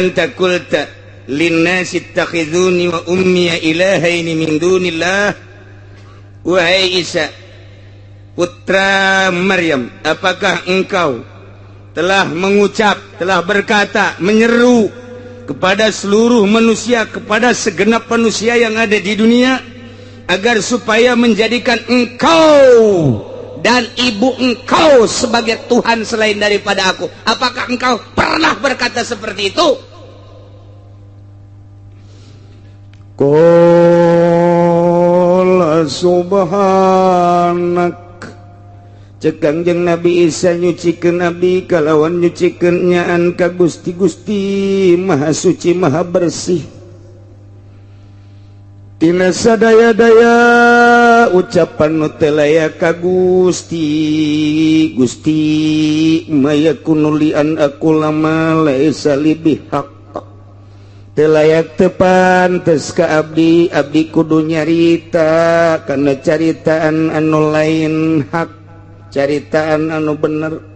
Anta qulta linnasi ittakhidhuni wa ummi ilahaini min dunillah. Wahai Isa putra Maryam, apakah engkau telah mengucap, telah berkata, menyeru kepada seluruh manusia, kepada segenap manusia yang ada di dunia, agar supaya menjadikan engkau dan ibu engkau sebagai Tuhan selain daripada aku? Apakah engkau pernah berkata seperti itu? Qala subhanak, cek Kangjeng Nabi Isa, nyucikeun abdi kalawan nyucikeun nyaan ka Gusti. Gusti Maha Suci, Maha Bersih tina sadaya-daya ucapan nu teu layak ka Gusti. Gusti, ma yakunu li an aqula ma laisa li bihaq, teu layak, teu pantes ka abdi. Abdi kudu nyarita karena caritaan anu lain hak, caritaan anu bener,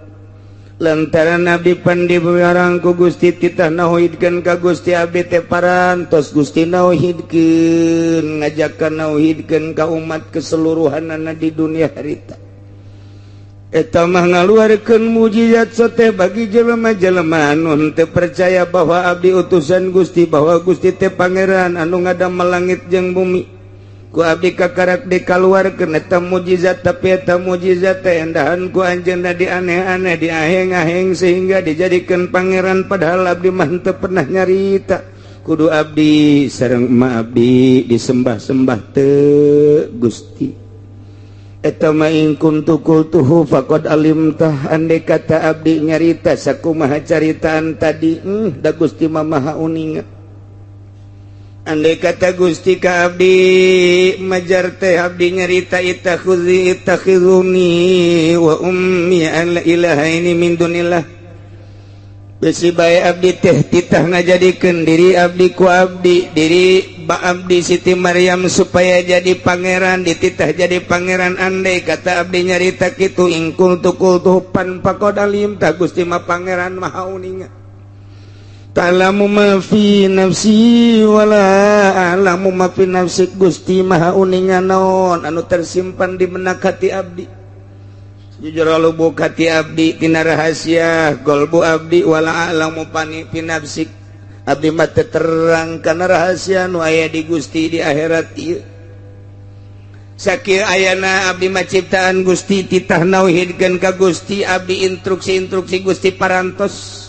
lantaran abdi pan dipiwarang ku Gusti titah nauhidkeun ka Gusti. Abdi teh parantos Gusti nauhidkeun, ngajakan nauhidkeun ka umat keseluruhanana di dunia harita. Eta mah ngaluarkeun mujizat sote bagi jelema-jelema anu henteu percaya bahwa abdi utusan Gusti, bahwa Gusti teh pangeran anu ngadamel langit jeung bumi. Ku abdi kakarak dikaluarkeun eta mujizat, tapi eta mujizat teh endahan ku anjeunna di aneh-aneh, di aheng-aheng, sehingga dijadikan pangeran, padahal abdi mah henteu pernah nyarita kudu abdi sareng emak abdi disembah-sembah teu. Gusti, eta mah in kuntu qultuhu faqad alimtah, andai kata abdi nyarita sakumaha caritaan tadi, da Gusti mah Maha uninga. Andai kata Gusti ka abdi majar teh abdi nyarita ittakhidzi ittakhiduni wa ummi an ilahaini min dunillah, besi bae abdi teh titah ngajadikeun diri abdi ku abdi, diri ba abdi Siti Maryam supaya jadi pangeran, dititah jadi pangeran. Andai kata abdi nyarita kitu, in kuntu qultuhu pan faqad alimta, Gusti mah pangeran Maha uninga. Ta'lamu ma fi nafsi wala a'lamu ma fi nafsik, Gusti Maha uninga naon anu tersimpan di benak hati abdi, jujur lubuk hati abdi, tina rahasia golbu abdi, wala a'lamu pani fi nafsik, abdi mah teu terang kana rahasia nu aya di Gusti di akhirat ieu. Sakieu ayana abdi mah ciptaan Gusti, titah nauhidkeun ka Gusti. Abdi instruksi-instruksi Gusti parantos,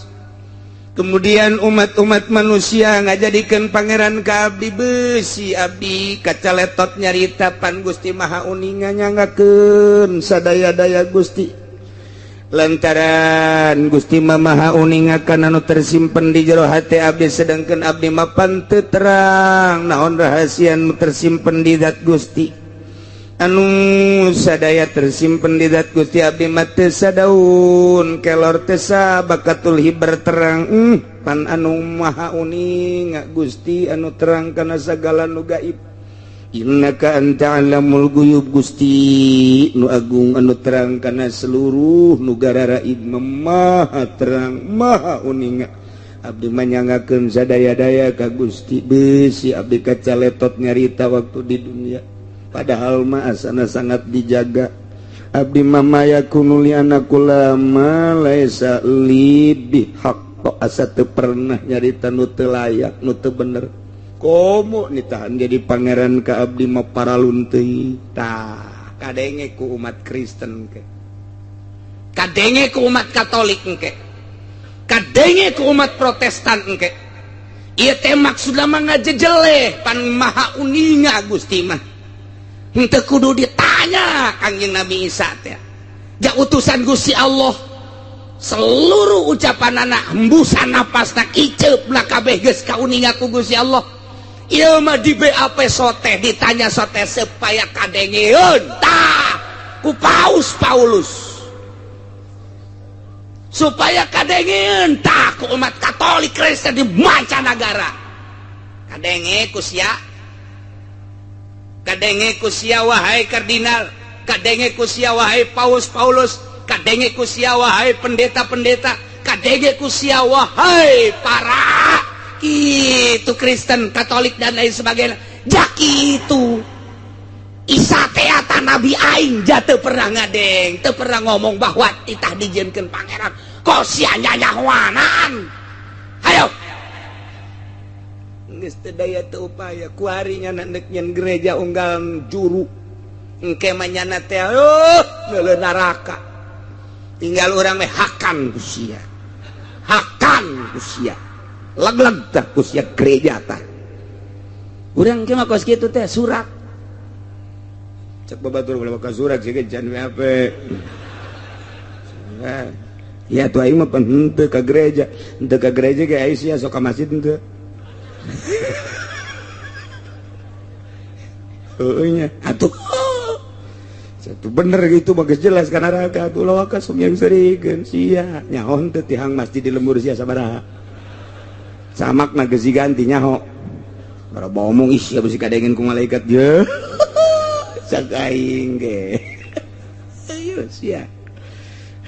kemudian umat-umat manusia ngajadikeun pangeran ka abdi. Besi abdi kacaletot nyarita, pan Gusti Maha uninga, nyanggakeun sadaya-daya Gusti, lantaran Gusti mah Maha uninga kana anu tersimpen di jero hati abdi, sedangkan abdi mah pan teu terang naon rahasia nu tersimpen di zat Gusti. Anu sadaya tersimpen di zat Gusti, abdi mah teu sadaun kelor, teu sabakatul hiber terang. Pan anu Maha uninga Gusti anu terang kana sagala nu gaib. Innaka anta alamul guyub, Gusti nu agung anu terang kana seluruh nu gararaib, maha terang, maha uninga. Abdi manyanggakeun sadaya-daya ka Gusti. Besi abdi kacaletot nyarita waktu di dunia, padahal mah asana sangat dijaga. Abdi mah ma yakunu li an aqula ma laisa li bihaq, asa teu pernah nyarita nu teu layak, nu teu bener. Komo nitahan jadi pangeran ka abdi mah paralun teuing. Tah, kadenge ku umat Kristen ke, Kadenge ku umat Katolik engke, kadenge ku umat Protestan engke. Ieu teh maksudna mah ngajejeleh, pan Maha uninga Gusti mah, henteu kudu ditanya. Kangjeng Nabi Isa teh ja utusan Gusti Allah, seluruh ucapan anak, hembusan napasna, kicep kabeh geus kauninga ku Gusti Allah. Ieu mah di BAP soteh, ditanya soteh supaya kadengeun tah ku Paus Paulus, supaya kadengeun tah ku umat Katolik Kristen di mancanagara. Kadenge ku sia, kadenge ku sia wahai kardinal, kadenge ku sia wahai Paus Paulus, kadenge ku sia wahai pendeta-pendeta, kadenge ku sia wahai para Jaki itu Kristen, Katolik, dan lain sebagainya. Jaki itu Isa teh nabi aing ja teu pernah ngadeng, teu pernah ngomong bahwa titah dijieunkeun pangeran. Kok sia nyanyahoanan? Hayo. Geus teu daya teu upaya, kuari nya nek nyen gereja unggal juru. Engke mah nyana teh oh, neuleuh neraka. Tinggal urang meh hakan ku sia. Hakan ku sia. Leg-leg tah ku sia gereja tah. Urang ke mah kos kitu teh surat. Cek babatur ulah bakal surat sih can WAP. Ya tuh aing mah pan henteu ka gereja. Henteu ka gereja ge aing sia sok ka masjid henteu. Heueuh nya atuh. Satu bener gitu bagus jelas kana neraka atuh ulah waka sok yang serikeun sia nyaho henteu tihang masjid di lembur sia sabaraha. Samakna geus diganti nyaho. Bara omong ih sia bisi kadengen ku malaikat je. Cak aing ge. Ayo sia.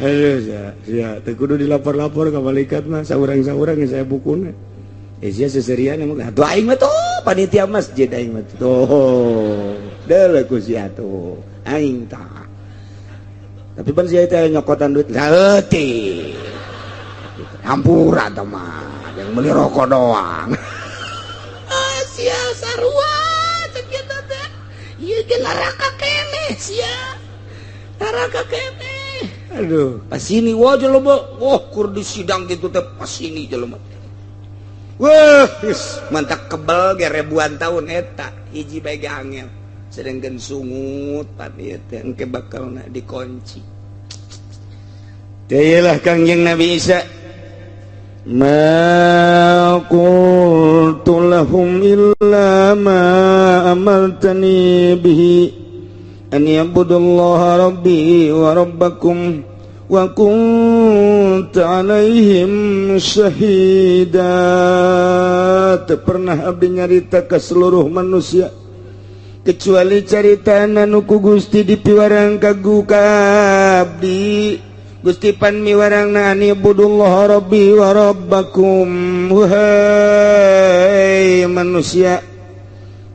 Aduh sia, sia teu kudu dilapor-lapor ka malaikat mah saurang-saurang saya bukuna. Eh sia seserian emang atuh aing mah tuh panitia masjid aing mah tuh. Deuleu ku sia tuh. Aing tah. Tapi pan sia teh nyokotan duit leutik. Hampura tah mah, yang beli rokok doang. Ah sia sarua cek kitu teh. Ieu ge neraka keneh sia. Neraka keneh. Aduh, pas ini wah jelema, wah kur di sidang gitu teh pas ini jelema. Wah, mantak kebel ge ribuan tahun eta hiji bae ge angel. Sedangkan sungut pan ieu teh engke bakalna dikunci. Teh lah Kangjeng Nabi Isa. Ma qultu lahum illa ma amartani bihi an ya'budullaha rabbi wa rabbakum wa kuntu alaihim syahida. Teu pernah abdi nyarita ke seluruh manusia kecuali carita anu ku Gusti dipiwarang ka abdi. Gusti pan miwarangna an ibudullaha rabbi wa rabbakum. Wahai manusia,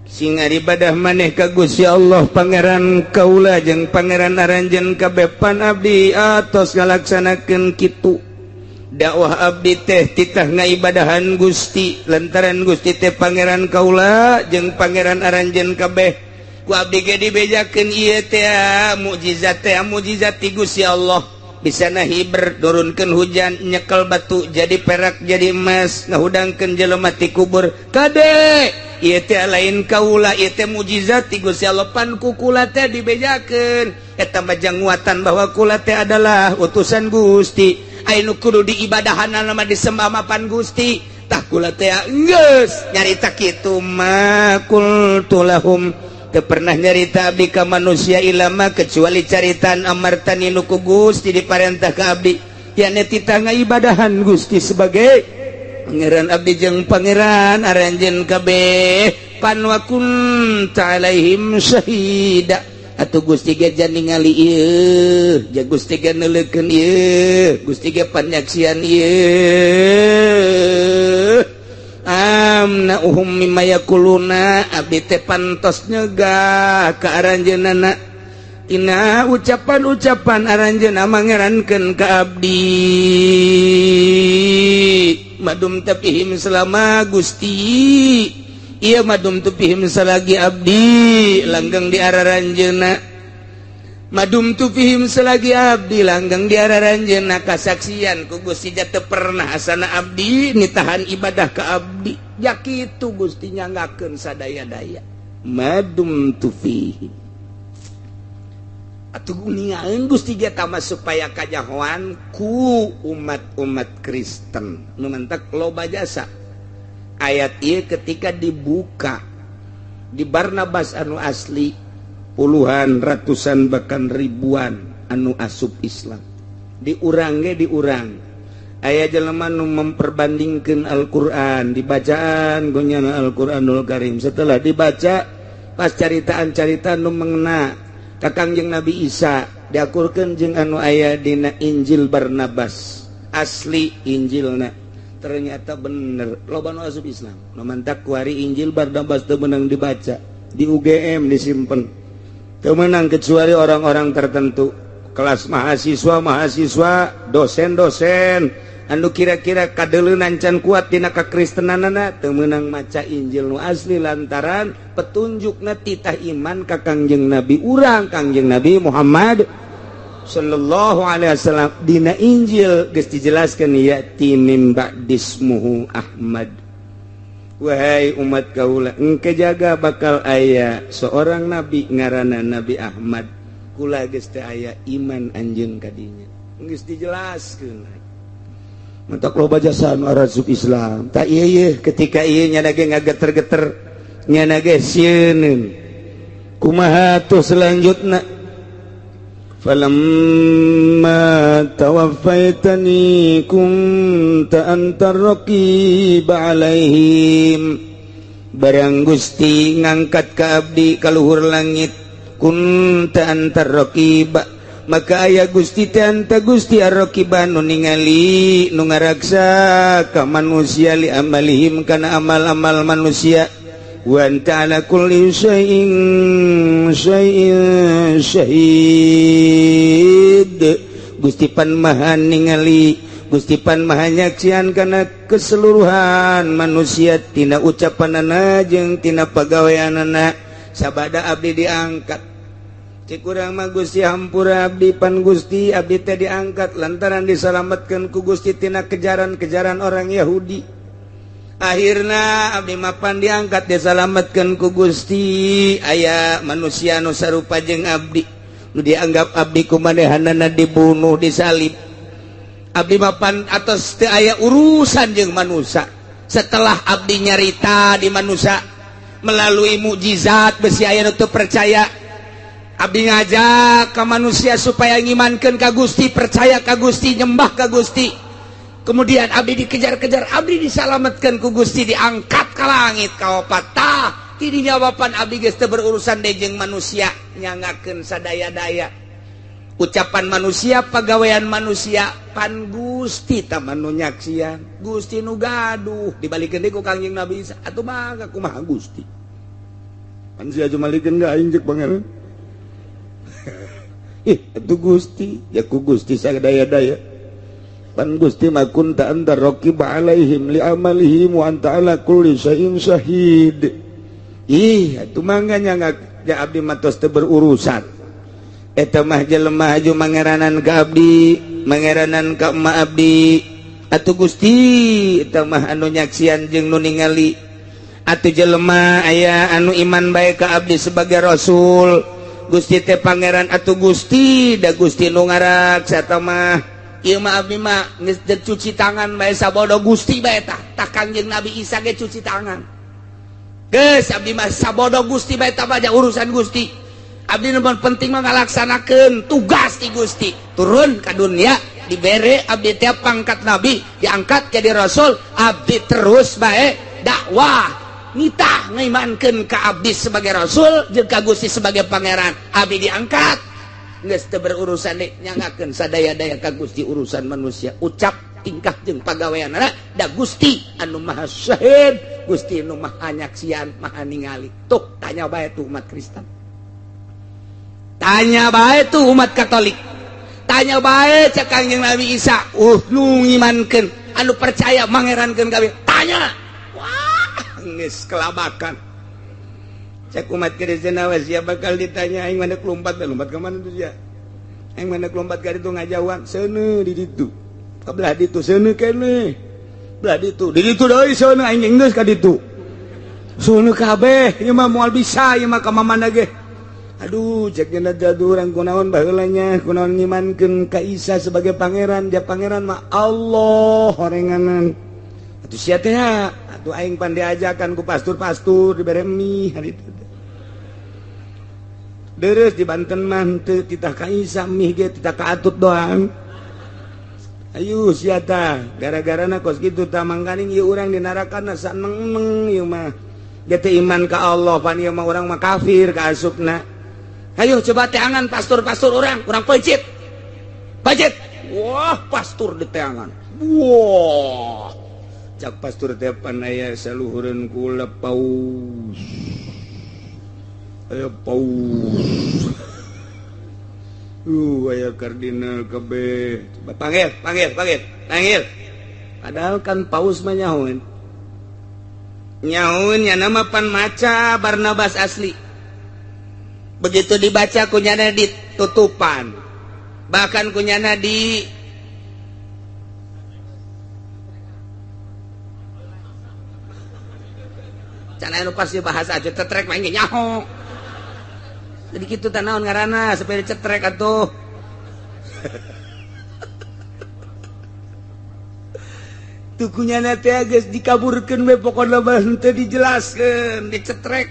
sing ibadah maneh ka Gusti Allah pangeran kaula jeung pangeran aranjeun kabeh. Pan abdi atos ngalaksanakeun kitu dakwah abdi teh titah ngaibadahan Gusti lantaran Gusti teh pangeran kaula jeung pangeran aranjeun kabeh. Ku abdi ge dibejakeun ieu teh mukjizat teh mukjizat ti Gusti Allah, bisa nahiber nurunkeun hujan, nyekel batu jadi perak jadi emas, ngahudangkeun jelema ti kubur. Kade ieu teh lain kaula, ieu teh mukjizat ti Gusti Allah. Pan ku kula teh dibejakeun eta mah janguatan bahwa kula teh adalah utusan Gusti. Anu kudu diibadahan mah disembah mah pan Gusti. Tah kula teh geus nyarita kitu ma qultu lahum, teu pernah nyarita abdi ka manusia ilama kecuali caritaan amartani nu ku Gusti diparentah ka abdi, yakni titah ngaibadahan Gusti sebagai pangeran abdi jeung pangeran aranjeun kabeh. Pan wa kunta alaihim syahida, atuh Gusti ge ningali ieu, ja Gusti ge neuleukeun ieu, Gusti ge panyaksian ieu. Amna'uhum mimma yaquluna, abdi teh pantos nyegah ka aranjeunana tina ucapan-ucapan aranjeunna mangerankeun ka abdi. Madum tapihim selama Gusti ieu, madum tupihim selagi abdi langgeng di araranjeunna, madum tupihim selagi abdi langgeng di araranjeunna, kasaksian ku Gusti teu pernah asana abdi nitahan ibadah ka abdi. Ya kitu Gusti nyanggakeun sadaya-daya madum tufihim. Atuh ningaeun Gusti ge tama supaya kajahoan ku umat-umat Kristen nu mantak loba jasa. Ayat ieu ketika dibuka di Barnabas anu asli, puluhan, ratusan, bahkan ribuan anu asup Islam. Diurang ge diurang aya jelema nu memperbandingkeun Al-Qur'an, dibacaan gonyana Al-Qur'anul Karim. Setelah dibaca pas caritaan-caritaan nu mengena ka Kangjeng Nabi Isa diakurkeun jeung anu aya dina Injil Barnabas asli Injilna. Ternyata bener, loba nu asup Islam. Nu mantak kuari Injil Barnabas teu meunang dibaca di UGM, disimpen, teu meunang kecuali orang-orang tertentu, kelas mahasiswa mahasiswa, dosen-dosen anu kira-kira kadeleunan can kuat tina kakristenanana, teu meunang maca Injil nu asli, lantaran petunjukna titah iman ka Kangjeng Nabi urang, Kangjeng Nabi Muhammad Shallallahu Alaihi Wasallam. Dina Injil geus dijelaskan, ya'ti min ba'dismuhu Ahmad. Wahai umat kaula, engke jaga bakal aya seorang nabi ngaranna Nabi Ahmad. Kula geus teu aya, iman anjeun kadinya. Geus dijelaskeun. Mentok loba jasa nu arasup Islam. Tak ieu ye ketika ieu nya ge ngageter-geter, nya ge sieun. Kumaha tuh selanjutna? فلما توفيتني كنت أنت الرقيب عليهم. Barang Gusti ngangkat ka abdi ka luhur langit, كنت أنت الرقيب, maka aya Gusti teh, أنت Gusti, الرقيب nu ningali, nu ngaraksa ka manusia, لأعمالهم kana amal-amal manusia, وأنت على كل شيء شهيد. Gusti pan maha ningali, Gusti pan maha nyaksian kana keseluruhan manusia, tina ucapanana jeung tina pagaweanana. Sabada abdi diangkat, cek urang mah, "Gusti, hampura abdi." Pan Gusti, abdi teh diangkat lantaran diselamatkan ku Gusti tina kejaran-kejaran orang Yahudi. Akhirnya abdi mapan diangkat, diselamatkan ku Gusti. Aya manusia nu sarupa jeung abdi, nu dianggap abdi kumanehanana, dibunuh, disalib. Abdi mapan atos teu aya urusan jeung manusia. Setelah abdi nyarita di manusia melalui mukjizat, besi aya nu teu percaya. Abdi ngajak ke manusia supaya ngimankeun ka Gusti, percaya ka Gusti, nyembah ka Gusti. Kemudian abdi dikejar-kejar, abdi disalamatkan ku Gusti, diangkat ke langit kaopat. Tah, tidinya wapan abdi geus teu berurusan deui jeung manusia, nyangakeun sadaya-daya ucapan manusia, pagawean manusia. Pan Gusti tah nu nyaksian, Gusti nu gaduh. Dibalikeun deui ku Kangjeng Nabi Isa, "Atuh mangga, kumaha Gusti? Pan sia jumalikeun ka aing," cek Pangeran. Ih, atuh Gusti ya, ku Gusti sadaya-daya. Pan Gusti mah كنت أنت الرقيب عليهم لأعمالهم وأنت على كل شيء شهيد. Ih, atuh mangga nya ya, abdi mah tos teu berurusan. Eta mah jelema aju mangeranan ka abdi, mangeranan ka emak abdi. Atuh Gusti eta mah anu nyaksian jeung nu ningali. Atuh jelema aya anu iman bae ka abdi sebagai rasul. Gusti teh Pangeran, atuh Gusti da Gusti nu ngaraksa mah. Ieu mah abdi mah geus cuci tangan bae, sabodo Gusti bae tah. Tah, Kangjeng Nabi Isa ge cuci tangan. Geus, abdi mah sabodo Gusti bae tah, baja urusan Gusti. Abdi nu penting mah ngalaksanakeun tugas di Gusti. Turun ka dunia, dibere abdi tiap pangkat nabi, diangkat jadi rasul, abdi terus bae dakwah, nitah ngaimankeun ka abdi sebagai rasul jeung ka Gusti sebagai Pangeran. Abdi diangkat geus teu berurusan deui, nyangakeun sadaya-daya ka Gusti urusan manusia, ucap, tingkah jeung pagaweanana, da Gusti anu maha syahid, Gusti anu maha nyaksian, maha ningali. Tuh, tanya bae tuh umat Kristen, tanya bae tuh umat Katolik, tanya bae cek Kangjeng Nabi Isa, nu ngimankeun, anu percaya mangerankeun kabeh, tanya. Wah, geus kelabakan. Cek umat Kristen, "Awas ya, bakal ditanya." Aing mana lompat, lompat ke mana tuh ya? Aing mana lompat ka ditu, ngajauhan seuneu di ditu, ka belah ditu seuneu keneh, belah ditu, di ditu deui seuneu. Aing geus ka ditu seuneu kabeh. Ieu mah moal bisa, ieu mah ka mamana ge. Aduh, cek nya urang, kunaon baheula nya, kunaon ngimankeun ka Isa sebagai pangeran? Dia pangeran mah Allah horenganan. Atuh sia teh, atuh aing pan diajakan ku pastur-pastur, dibere mie hari itu. Deres di Banten mah teu titah ka Isa, mie ge titah ka Atut doang. Ayo sia tah, gara-garana kos kitu tah, mangkaning ieu urang di narakana saneng-neng. Ieu mah ge teu iman ka Allah, pan ieu mah urang mah kafir ka asupna. Ayo coba teangan pastur-pastur urang, urang peuncit. Peuncit. Wah, pastur di teangan. Wah. Cak pastur teh pan aya saluhureun kula paus. Aya paus. Aya kardinal kabeh. Coba panggil, panggil, panggil, panggil. Padahal kan paus mah nyahoeun. Nyahoeun nya nama pan maca Barnabas asli. Begitu dibaca kunyana ditutupan. Bahkan kunyana di can anu pasti bahasa aja cetrek mah nyaho. Jadi kitu teh naon ngaranna supaya dicetrek atuh. Tukunya teh geus dikaburkeun we pokona mah henteu dijelaskeun, dicetrek.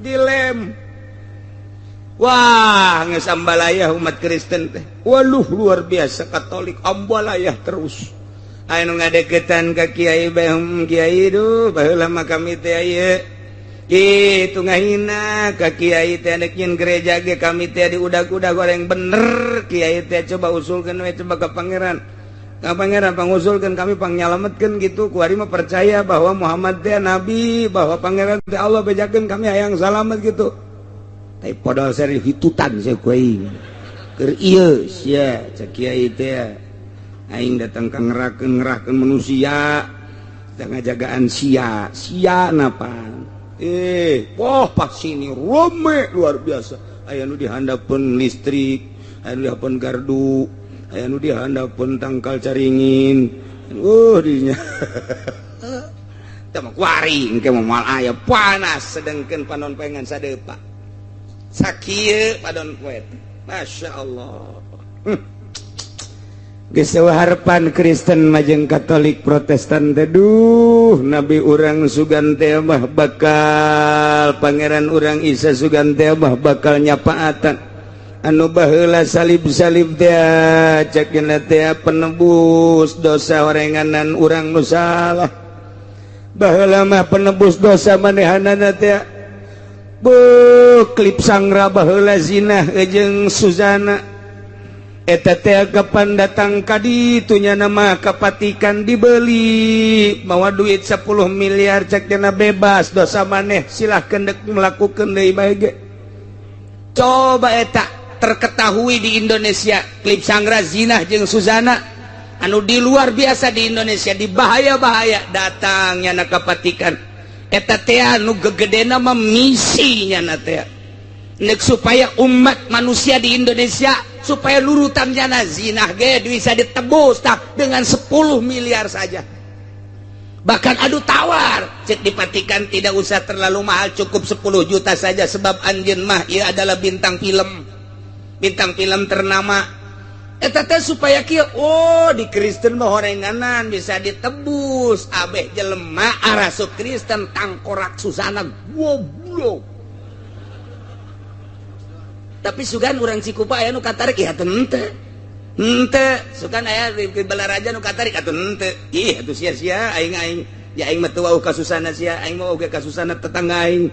Dilem. Wah, geus ambalayah umat Kristen teh. Waluh luar biasa Katolik ambalayah terus. Aya nu ngadeukeutan ka kiai bae kiai duh baheula mah kami teh ieu. Itu ngahina ka kiai teh nek nyeun gereja ge kami teh diudag-udag goreng bener kiai teh coba usulkeun we coba ka pangeran. Ka pangeran pangusulkeun kami pangnyalametkeun gitu kuari mah percaya bahwa Muhammad teh nabi, bahwa pangeran teh Allah bejakeun kami hayang salamet gitu. Tapi podol seri hitutan sia ku aing. Keur ieu sia cek kiai teh aing datang ka ngerakeun manusia teh ngajagaan sia, sia napa. Wah pas sini rame luar biasa. Aya nu dihandapeun listrik, aya nu dihandapeun gardu, aya nu dihandapeun tangkal caringin. Dinya. Teh mah kuari engke mah moal aya panas sedengkeun panon poe ngan sadeupa. Sakieu panon poe. Masya Allah. Geus harapan Kristen majeng Katolik Protestan teh duh nabi urang sugan teh mah bakal pangeran urang Isa sugan teh mah bakal nyapaatan anu baheula salib-salib teh cekna teh penebus dosa orenganan urang nu salah baheula mah penebus dosa manehanana teh beuh klip sangra baheula zinah jeung Suzana eta teh kapan datang ka ditu nya nama kapatikan dibeli mawa duit 10 miliar cek dena bebas dosa maneh silahkan dek melakukan deui bae ge. Coba eta terketahui di Indonesia klip Sanggra zinah jeung Suzana anu di luar biasa di Indonesia di bahaya-bahaya datangnya na kapatikan eta teh anu gegedena mah misi nya na teh nek supaya umat manusia di Indonesia supaya lurutan jana zinah ge bisa ditebus tak dengan 10 miliar saja. Bahkan adu tawar cek dipatikan tidak usah terlalu mahal cukup 10 juta saja sebab anjeun mah ieu adalah bintang film ternama. Eta teh supaya kieu oh di Kristen mah horenganan bisa ditebus abeh jelema arasup Kristen tangkorak Susana goblok. Tapi sugan urang Cikupa aya nu katarik ya henteu. Henteu, sugan aya di Balaraja nu katarik atuh henteu. Ih atuh sia-sia aing aing ya aing mah teu wauh ka Susana sia, aing mah oge ka Susana tetangga aing.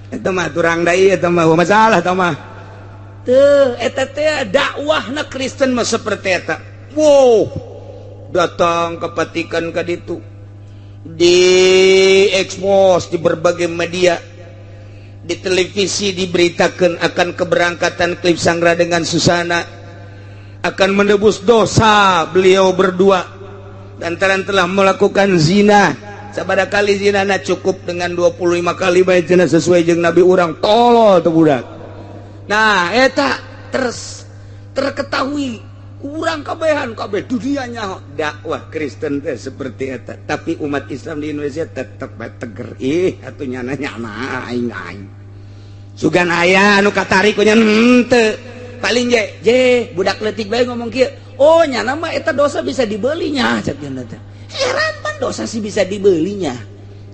Eta mah turang deui eta mah masalah eta mah. Teu eta teh dakwahna Kristen mah seperti eta. Wow, datang ke Vatikan ka ditu. Di ekspos di berbagai media. Di televisi diberitakan akan keberangkatan Klip Sanggra dengan Susana akan menebus dosa beliau berdua lantaran telah melakukan zina. Sabada kali zina na cukup dengan 25 kali bae cenah sesuai jeung nabi urang tolol teu budak. Nah eta terus terketahui kurang kabehan kabeh dunianya dakwah Kristen teh seperti eta tapi umat Islam di Indonesia tetep bae teger ih atuh nyana nyana aing aing sugan aya anu katarik nya henteu paling je budak leutik bae ngomong kieu oh nyana mah eta dosa bisa dibelinya cek nya teh heran pan dosa sih bisa dibelinya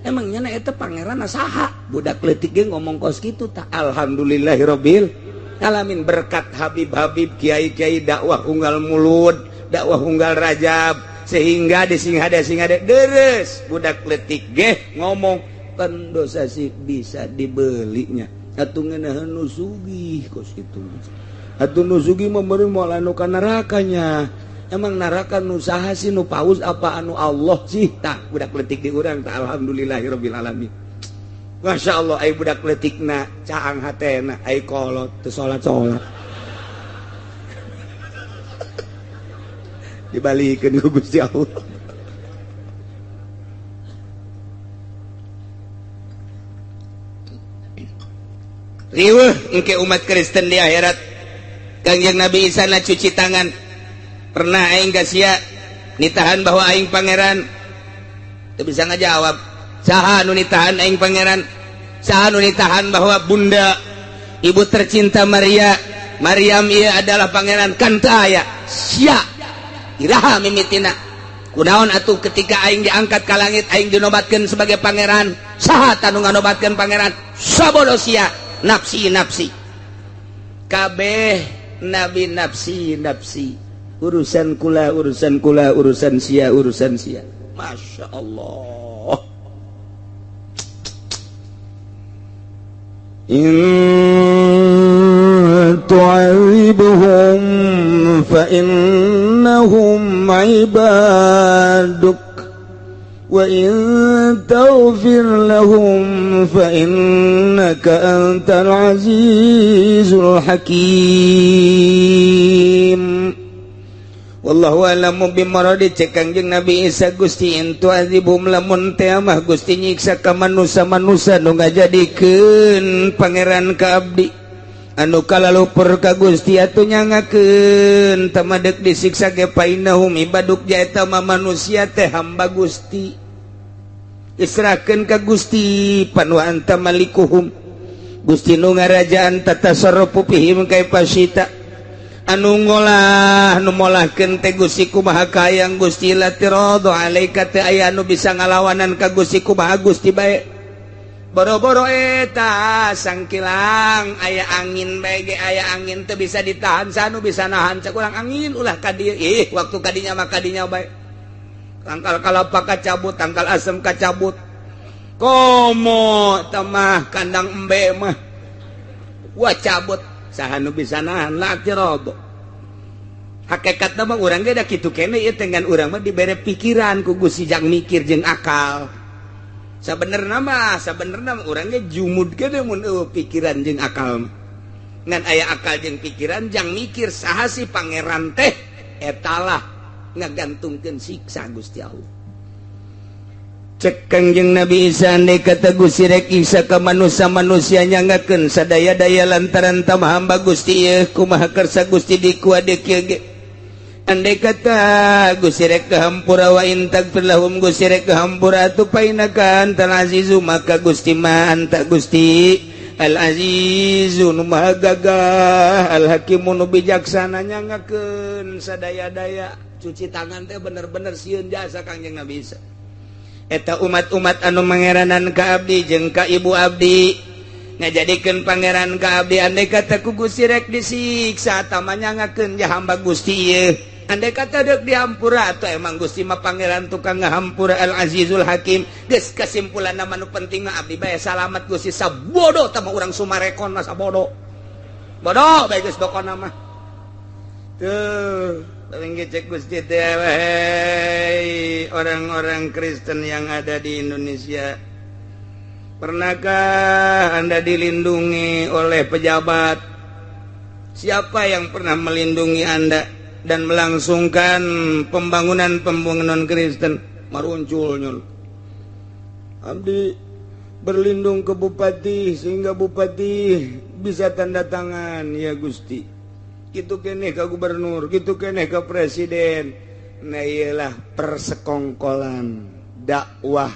emang nyana eta pangeran saha budak leutik ge ngomong kos kitu tah alhamdulillahirabbil alamin berkat Habib-habib kiai-kiai dakwah unggal mulud dakwah unggal rajab sehingga dising-hade deres budak letik geh ngomong kan dosa sih bisa dibelinya atuh ngeunaheun nu sugih kos kitu Atuh nu sugi mah meureun moal anu ka nerakanya. Emang neraka nu saha sih, nu paus apa anu Allah sih? Tah budak leutik di urang tah alhamdulillahirabbil alamin. Masya Allah ai budak leutikna caang hatena ai kolot teu salat-salat. Dibalikeun ku Gusti Allah. Riweuh engke umat Kristen di akhirat. Kangjeng Nabi Isa na cuci tangan. Pernah aing ka sia nitahan bahwa aing pangeran? Teu bisa ngajawab. Saha nu nitahan aing pangeran? Saha nu nitahan bahwa bunda ibu tercinta Maria, Maryam ieu adalah pangeran? Kan teu aya. Sia iraha mimitina. Kunaon atuh ketika aing diangkat ka langit aing dinobatkeun sebagai pangeran? Saha tanu nganobatkeun pangeran? Sabodo sia. Nafsi nafsi kabeh nabi nafsi nafsi, urusan kula urusan kula, urusan sia urusan sia. Masya Allah. In tu'adzibhum fa innahum ibaduk wa in taghfir lahum fa innaka antal azizul hakim. Wallahu a'lamu bimaradi. Cek Kangjeng Nabi Isa Gusti in tu'adzibhum lamun teh mah Gusti nyiksa ka manusa-manusa nu ngajadikeun pangeran ka abdi anu kalalupur ka Gusti atuh nyangakeun tamadek disiksa ge painahum ibaduk jaeta mah manusia teh hamba Gusti. Israhkeun ka Gusti pan wa anta malikuhum, Gusti nu ngarajaan tatasarrufu fihim kaifa syita, anu ngolah nu molahkeun teh Gusti kumaha kayang Gusti la tiradu alaika teh aya anu bisa ngalawanan ka Gusti kumaha Gusti bae. Boro-boro eta sangkilang aya angin bae ge aya angin teu bisa ditahan, sanu bisa nahan cek urang angin ulah ka dieu, ih waktu kadinya mah kadinya bae. Tangkal kalapa kacabut, tangkal asem kacabut. Komo tamah kandang embe mah. Wah cabut, saha nu bisa nahan la tiradu. Hakikatna mah urang ge da kitu keneh ieu teh ngan urang mah dibere pikiran ku Gusti jang mikir jeung akal. Sabenerna mah, sabenerna mah urang ge jumud keneh mun eueuh pikiran jeung akal. Ngan aya akal jeung pikiran jang mikir saha sih pangeran teh etalah ngagantungkeun siksa Gusti Allah. Cek Kangjeng Nabi Isa andai kata Gusti rek Isa ka manusia-manusia nyangakeun sadaya-daya lantaran tamah hamba Gusti ieu kumaha kersa Gusti dikuade kieu ge. Andai kata Gusti rek kahampura wa in tagfir lahum Gusti rek kahampura atuh painaka antal azizu, maka Gusti ma anta Gusti al azizu nu maha gagah al hakimu nu bijaksana nyangakeun sadaya-daya. Cuci tangan teh bener-bener sieun jasa Kangjeng Nabi Isa. Eta umat-umat anu mangeranan ka abdi jeung ka ibu abdi ngajadikeun pangeran ka abdi andai kata ku Gusti rek disiksa tah nyangakeun ja hamba Gusti ieu. Andai kata deuk dihampura atuh emang Gusti mah pangeran tukang ngahampura al azizul hakim. Geus kesimpulanna mah nu penting mah abdi bae salamat Gusti sabodo tah mah urang Sumarekon mah sabodo. Bodoh bae geus pokona mah. Tuh cek Gusti teh wahai orang-orang Kristen yang ada di Indonesia, pernahkah Anda dilindungi oleh pejabat? Siapa yang pernah melindungi Anda dan melangsungkan pembangunan-pembangunan Kristen? Marunculnya abdi berlindung ke bupati sehingga bupati bisa tanda tangan ya Gusti. Gitu keneh ke gubernur, gitu keneh ke presiden. Nah iyalah persekongkolan dakwah